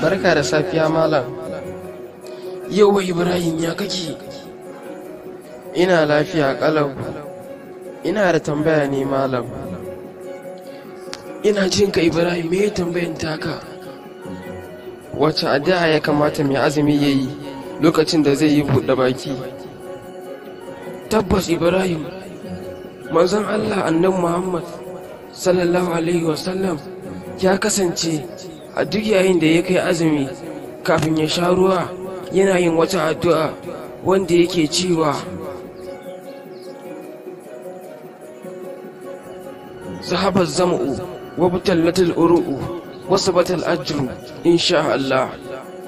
Barka da safiya, malam. Yauwa Ibrahim, ya kake? Ina lafiya ƙalau. Ina da tambaya ne, malam. Ina jin ka, Ibrahim, me tambayan taka? Wace addu'a ya kamata mai azumi ya yi lokacin da zai yi buɗe baki? Tabbas Ibrahim, manzon Allah Annabi Muhammad sallallahu alaihi wasallam ya kasance a duk yayin da ya kai azumi, kafin ya sha ruwa, yana yin wata addu'a wanda yake cewa: "Zahabar zama'u wa butallatul uru'u wasu batal ajru insha Allah."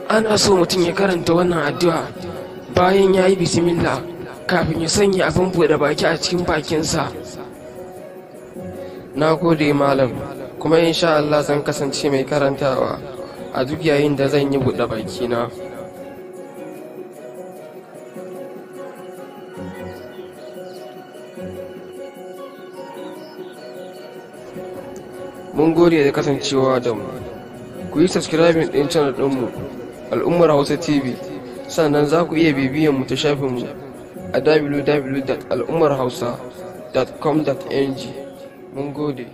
Ana so mutum ya karanta wannan addu'a bayan ya yi bismillah, kafin ya sanya abin buɗe baki a cikin bakinsa. Na gode, malam, kuma insha Allah zan kasance mai karantawa a duk yayin da zan yi buɗe bakina. Mun gode da kasancewa da mu. Ku yi subscribing ɗin channel ɗinmu, Al'ummar Hausa TV, sannan za ku iya bibiyan mu ta shafinmu a www.al'ummarhausa.com.ng. Mun gode.